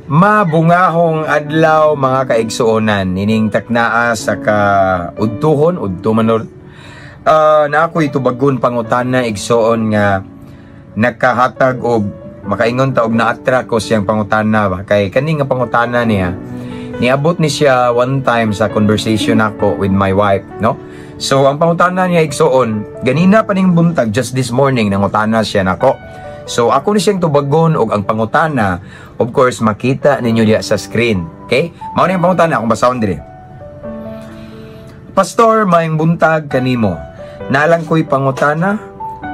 Mabungahong adlaw, mga kaigsuonan, nining taknaa sa ka udtuhon, udto man na ako'y tubagon pangutana, igsuon, nga nakahatag og makaingon ta og na-attract ko siyang pangutana ba, kay kani nga pangutana niya niabot ni siya one time sa conversation nako with my wife, no? So ang pangutana niya, igsuon, ganina pa ning buntag, just this morning nangutana siya nako. So ako ni siyang tubagon og ang pangutana, of course, makita ninyo diya sa screen. Okay? Mao ni ang pangutana, akong basahon diri. "Pastor, maayong buntag kanimo. Naa lang ko'y pangutana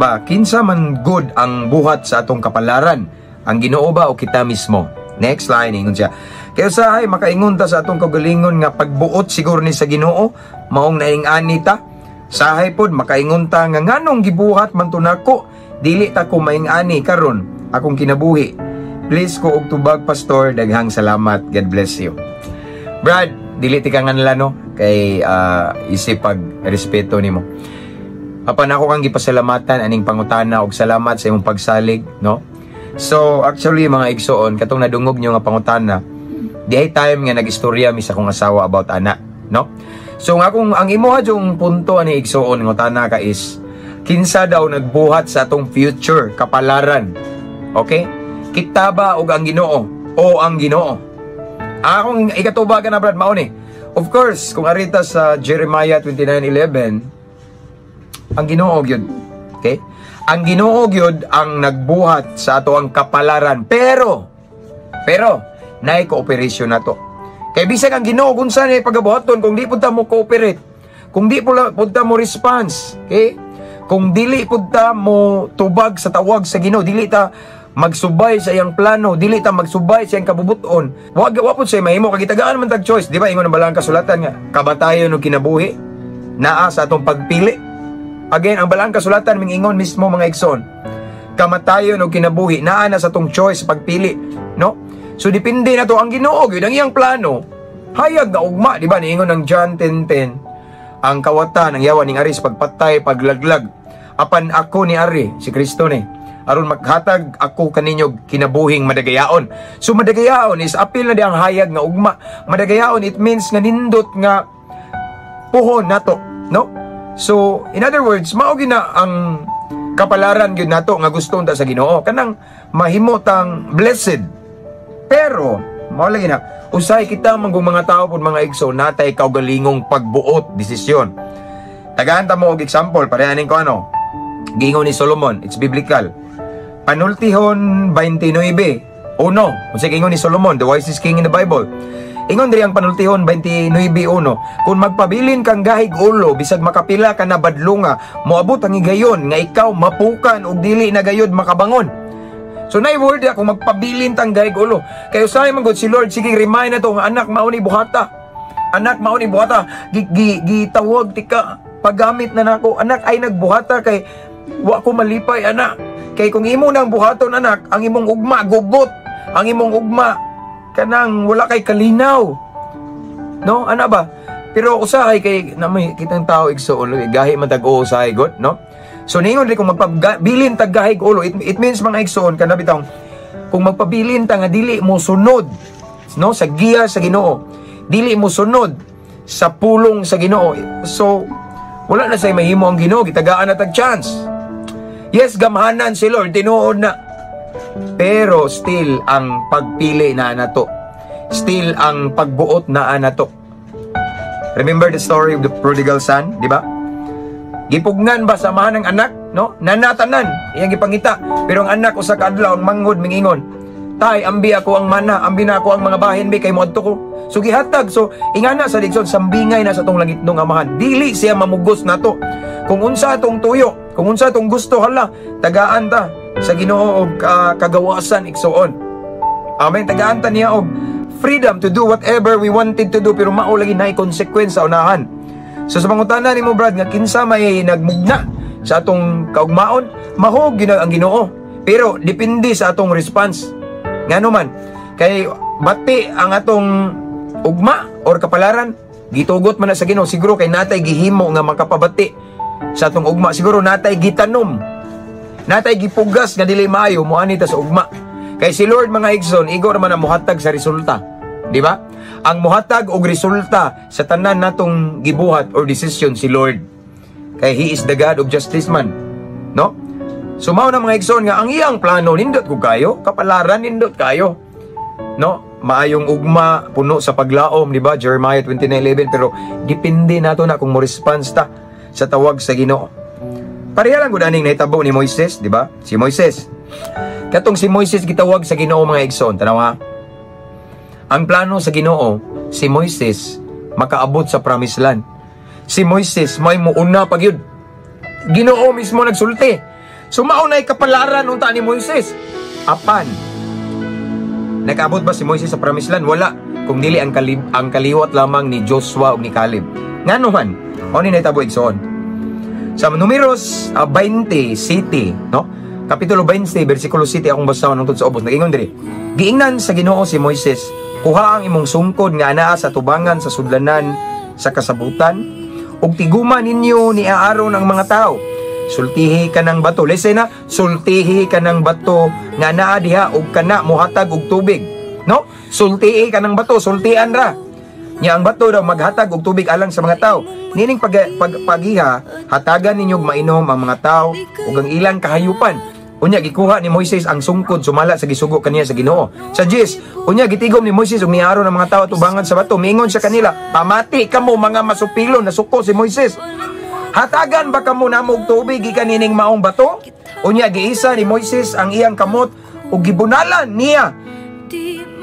ba, kinsa man gud ang buhat sa atong kapalaran? Ang Ginoo ba o kita mismo?" Next line, ingon siya. "Kaya usahay makaingon ta sa atong kaugalingon nga pagbuot siguro ni sa Ginoo, maong naing-ani ta. Sahay pod makaingon ta nga nganong gibuhat man to nako, dili ta ko maing-ani karon akong kinabuhi. Please ko og tubag, Pastor, daghang salamat. God bless you." Brad, dili ti ka nganla, no, kay isip pag respeto nimo. Apan ako kang gipasalamatan aning pangutana og salamat sa imong pagsalig, no? So actually, mga igsoon, katong nadungog nyo nga pangutana, diay time nga nagistorya mi sa akong asawa about ana, no? So nga kung ang imo yung punto ani, igsoon, ngutana ka is kinsa daw nagbuhat sa atong future kapalaran. Okay? Kita ba og ang Ginoo o ang Ginoo? Akong ikatubagan na, Brad, mao ni. Of course, kung arita sa Jeremiah 29:11, ang Ginoo gyud. Okay? Ang Ginoo gyud ang nagbuhat sa ato ang kapalaran. Pero naay cooperation nato. Kay bisag ang Ginoo kung saan ay pagabuhaton, kung di pud ta mo cooperate, kung di pud ta mo response, okay? Kung dili pud ta mo tubag sa tawag sa Ginoo, dili ta magsubay sa iyang plano, dili ta magsubay sa iyang kabubuton. Wa pud siya mahimo kay gitagaan man tag choice, di ba? Ingon ang balang kasulatan nga kamatayon ug kinabuhi naa sa atong pagpili. Again, ang balang kasulatan mingingon mismo, mga igsoon. Kamatayon ug kinabuhi naa na sa atong choice, pagpili, no? So depende na to ang Ginoo gyud, ang iyang plano. Hayag nga ugma, di ba? Niingon ng John 10:10. Ang kawatan ang yawa ning ari sa pagpatay, paglaglag. Apan ako ni ari, si Kristo ni, aron maghatag ako kaninyo kinabuhing madagayaon. So madagayaon is apil na di ang hayag nga ugma. Madagayaon, it means nga nindot nga puhon nato, no? So in other words, mao gyud na ang kapalaran gyud nato nga gusto unta sa Ginoo, kanang mahimo tang blessed. Pero mao lagi na usahay kita manggong mga tao pud, mga igsoon, natay kaugalingong pagbuot, desisyon. Tagaan ta mo og example, parehanin ko ano. Giingon ni Solomon, it's biblical. Panultihon 29:1. Unsa giingon ni Solomon, the wisest king in the Bible? Ingon diri ang Panultihon 29:1, "Kung magpabilin kang gahig ulo, bisag makapila ka na badlunga, moabot ang higayon nga ikaw mapukan ug dili na gayod makabangon." So nay word ya kung magpabilin tang gahig ulo. Kay usahay man gud si Lord, sige remind na to nga, "Anak, mao ni buhata. Anak, mao ni buhata." Gi, gi, gitawag tika paggamit na nako. "Anak, ay nagbuhata kay wa ko malipay, anak." Kay kung imo nang buhaton, anak, ang imong ugma gubot, ang imong ugma kanang wala kay kalinaw. No, ana ba? Pero usahay kay na may kitang tao, igsoon, gahi man tag usahay god, no? So ningon rin kung magpabilin tag gahig ulo, it means, mga igsoon, kana bitong kung magpabilin ta nga dili mo sunod, no, sa giya sa Ginoo, dili mo sunod sa pulong sa Ginoo. So wala na say mahimo ang Ginoo, gitagaan na tag chance. Yes, gamhanan si Lord, tinuod na. Pero still ang pagpili na nato. Still ang pagbuot na nato. Remember the story of the prodigal son, di ba? Gipugnan ba sa amahan ng anak, no? Nanatanan, iyang gipangita. Pero ang anak usa ka adlaw ang manghod mingingon, "Tay, ambi ako ang mana, ambi na ako ang mga bahin bi kay moadto ko." So gihatag, so ingana sa ligson, sambingay na sa tong langitnong Amahan. Dili siya mamugos nato. Kung unsa atong tuyo, kung unsa atong gusto, hala, tagaan ta sa Ginoo og kagawasan, igsuon. Amen, tagaan ta niya og freedom to do whatever we wanted to do, pero mao lagi naay consequence sa unahan. So sa pangutana nimo, Brad, nga kinsa may nagmugna sa atong kaugmaon, mahog gyud ang Ginoo. Pero depende sa atong response. Ngano man kay bati ang atong ugma or kapalaran, gitugot man na sa Ginoo, siguro kay natay gihimo nga makapabati sa atong ugma, siguro natay gitanom. Natay gipugas nga dili maayo, moani ta sa ugma. Kay si Lord, mga igsoon, igo naman ang muhatag sa resulta. Di ba? Ang muhatag og resulta sa tanan natong gibuhat or decision, si Lord. Kay He is the God of justice man. No? So mao na, mga igsoon, nga ang iyang plano nindot ko kayo, kapalaran nindot kayo. No? Maayong ugma, puno sa paglaom, di ba? Jeremiah 29:11, pero depende nato na kung mo response ta sa tawag sa Ginoo. Pareha lang gud aning nahitabo ni Moises, di ba? Si Moises. Katong si Moises gitawag sa Ginoo, mga igsoon, tanawa. Ang plano sa Ginoo, si Moises makaabot sa promised land. Si Moises may muuna pa gyud. Ginoo mismo nagsulti. So mao nay kapalaran unta ni Moises. Apan nakaabot ba si Moises sa promised land? Wala. Kung dili ang kaliwat lamang ni Joshua ug ni Caleb. Ngano man? Mao ni nahitabo, igsoon. Sa Numeros 20 City, no? Kapitulo 20, versikulo 7 akong basahon hangtod sa ubos. Nagingon diri. Giingnan sa Ginoo si Moises, "Kuha ang imong sungkod nga anaa sa tubangan sa sudlanan sa kasabutan ug tiguma ninyo ni Aaron ang mga tao. Sultihi ka ng bato." Listen na, "Sultihi ka ng bato nga naa diha ug kana mohatag og tubig." No? Sultihi ka ng bato, sultian ra. Nya ang bato daw maghatag og tubig alang sa mga tao. Nining pag pagiha, hatagan ninyo og mainom ang mga tao ug ang ilang kahayupan. Unya gikuha ni Moises ang sungkod sumala sa gisugo kaniya sa Ginoo. Sa 10, unya gitigom ni Moises ug ni Aaron ang mga tao tubangan sa bato. Miingon siya kanila, "Pamati kamo, mga masupilon." Nasuko si Moises. "Hatagan ba kamo namo og tubig gikan nining maong bato?" Unya giisa ni Moises ang iyang kamot ug gibunalan niya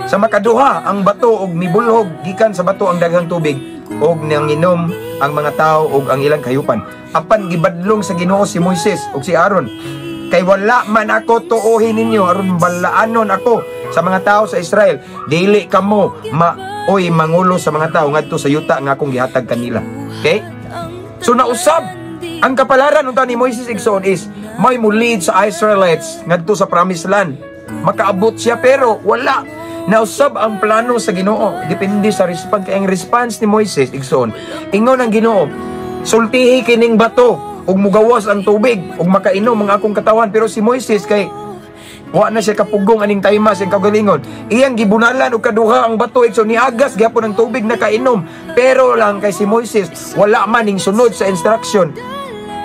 sa makaduha ang bato ug mibulhog gikan sa bato ang daghang tubig ug nanginom ang mga tao ug ang ilang kahayupan. Apan gibadlong sa Ginoo si Moises ug si Aaron. "Kay wala man ako tuohin ninyo aron balaanon ako sa mga tao sa Israel. Dili kamo maoy mangulo sa mga tao ngadto sa yuta nga akong gihatag kanila." Okay? So nausab ang kapalaran unta ni Moises, igsoon, is may mulid sa Israelites ngadto sa promised land. Makaabot siya, pero wala. Nausab ang plano sa Ginoo. Depende sa response. Kay ang response ni Moises, igsoon, ingon ang Ginoo, "Sultihi kining bato ug mugawas ang tubig ug makainom ang akong katawan." Pero si Moises, kay wa na siya kapugong aning time sa kaugalingon, iyang gibunalan og kaduha ang bato, igsoon, niagas gyapon ang tubig, nakainom. Pero lang kay si Moises wala man ning sunod sa instruction.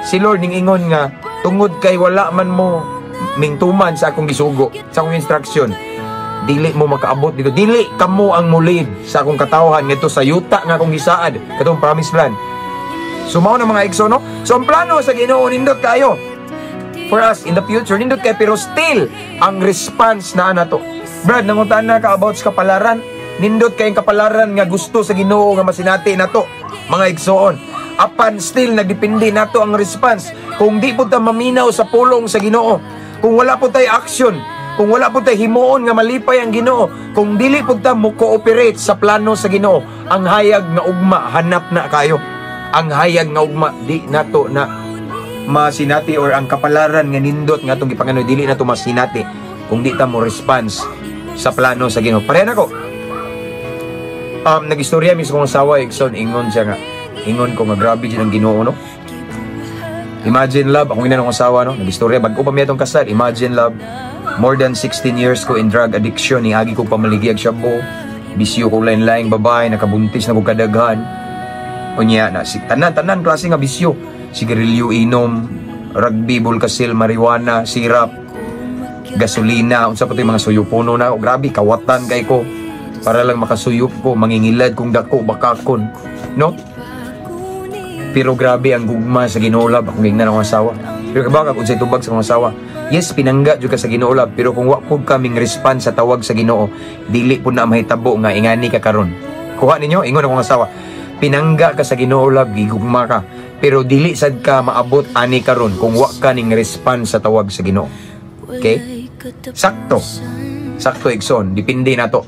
Si Lord ning ingon nga, "Tungod kay wala man mo mingtuman sa akong gisugo, sa akong instruction, dili mo makaabot dito. Dili kamo ang mulid sa akong katawhan ngadto sa yuta nga akong gisaad," katong promised land. So mao na, mga igsoon, no? So ang plano sa Ginoo nindot kayo for us in the future, nindot kay, pero still ang response na nato. Brad, nangutan na ka about sa kapalaran. Nindot kay ang kapalaran nga gusto sa Ginoo nga masinati nato, mga igsoon. Apan still nagdepende nato ang response. Kung di po ta maminaw sa pulong sa Ginoo, kung wala po tay action, kung wala po tay himuon nga malipay ang Ginoo, kung dili po ta mo cooperate sa plano sa Ginoo, ang hayag nga ugma hanap na kayo. Ang hayag nga ugma di nato na masinati or ang kapalaran nga nindot nga atong gipanganoy, dili nato masinati kung di ta mo response sa plano sa Ginoo. Pareha nako. Nagistorya mi sa kong asawa, igsoon, ingon siya nga, ingon ko nga grabe jud ang Ginoo, no. Imagine, love, akong ina ng asawa, no, nagistorya bag-o pa mi atong kasal. "Imagine, love, more than 16 years ko in drug addiction, niagi ko pamaligya og shabu, bisyo ko lain-laing babae, nakabuntis na ko kadaghan. Unya na si tanan tanan klase nga bisyo, sigarilyo, inom, rugby, bulkasil, marijuana, sirap, gasolina, unsa pa to, yung mga suyupono na ako. Grabe, kawatan kay ko. Para lang makasuyop ko, mangingilad kong dako, bakakon. No? Pero grabe ang gugma sa Ginoo, love," akong gingnan akong asawa. Pero kabaka kung sa tubag sa akong asawa. "Yes, pinangga jud ka sa Ginoo, love, pero kung wa pud kaming response sa tawag sa Ginoo, dili pud na mahitabo nga ingani ka karon. Kuha ninyo?" Ingon akong asawa. "Pinangga ka sa Ginoo, love, gigugma ka. Pero dili sad ka maabot ani karon kung wa ka ning response sa tawag sa Ginoo." Okay? Sakto. Sakto, igsoon, depende nato.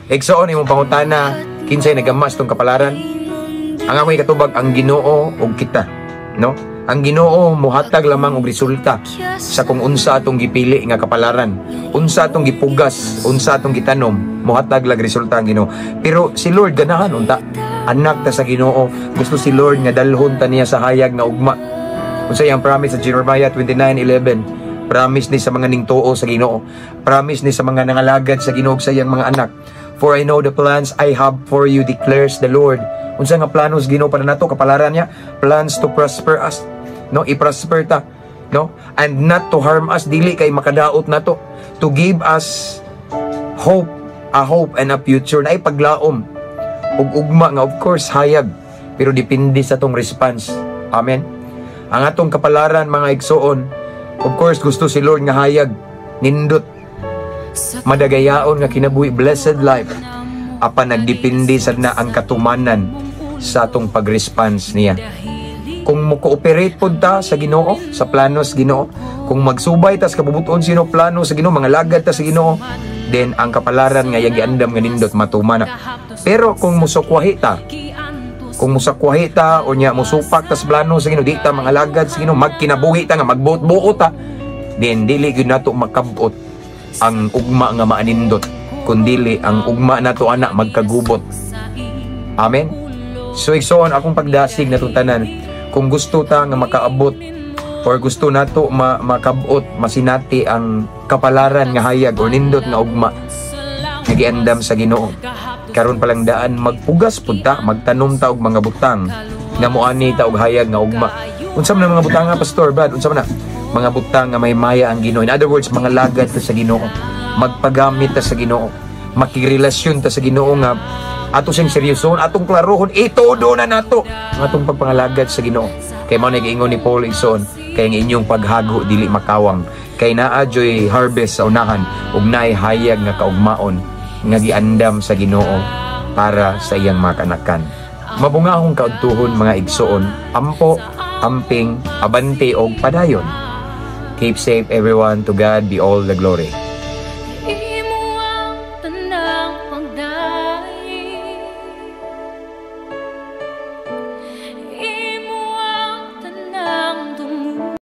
Igsoon, imong pangutana, kinsay nagamas tong kapalaran? Ang akong ikatubag, ang Ginoo ug kita, no? Ang Ginoo muhatag lamang og resulta sa kung unsa atong gipili nga kapalaran, unsa atong gipugas, unsa atong gitanom, muhatag lag resulta ang Ginoo. Pero si Lord ganahan unta anak ta sa Ginoo, gusto si Lord nga dalhon ta niya sa hayag nga ugma. Unsa iyang promise sa Jeremiah 29:11? Promise ni sa mga ningtuo sa Ginoo. Promise ni sa mga nangalagad sa Ginoo sa iyang mga anak. "For I know the plans I have for you, declares the Lord." Unsa nga plano sa Ginoo para nato, kapalaran niya? Plans to prosper us. No, i-prosper ta. No? And not to harm us, dili kay makadaot nato. To give us hope, a hope and a future na ipaglaom ug ugma nga, of course, hayag, pero depende sa atong response. Amen. Ang atong kapalaran, mga igsoon, of course gusto si Lord nga hayag, nindot, madagayaon nga kinabuhi, blessed life, apan nagdepende sad na ang katumanan sa atong pag-response niya. Kung mo cooperate pod ta sa Ginoo, sa planos Ginoo, kung magsubay ta sa kabubuton sa Ginoo, plano sa Ginoo, mga lagad ta sa Ginoo, then ang kapalaran nga iyang giandam nga nindot matuman na. Pero kung musukwahi ta, kung musakwahi ta o nya musupak ta sa plano sa Ginoo, di ta mga lagad sa Ginoo, magkinabuhi ta nga magbuot-buot ta, then dili gyud nato makabot ang ugma nga maanindot, kundili ang ugma nato ana magkagubot. Amen. So igsoon, akong pagdasig natong tanan, kung gusto ta nga makaabot or gusto nato makabot, masinati ang kapalaran nga hayag or nindot nga ugma nga giandam sa Ginoo, karon pa lang daan magpugas pud ta, magtanom ta og mga butang nga moani ta og hayag nga ugma. Unsa man ang mga butang nga, Pastor Brad? Unsa man na mga butang nga may maya ang Ginoo? In other words, mga lagad ta sa Ginoo, magpagamit ta sa Ginoo, makirelasyon ta sa Ginoo nga ato siyang seryosohon, atong klarohon, itudo na nato ang atong pagpangalagad sa Ginoo. Kay mao na giingon ni Paul, igsoon, kay ang inyong paghago dili makawang, kay naa joy harvest sa unahan ug naay hayag nga kaugmaon nga giandam sa Ginoo para sa iyang mga kanakan. Mabungahong kaudtuhon, mga igsoon. Ampo, amping, abante og padayon. Keep safe, everyone. To God be all the glory.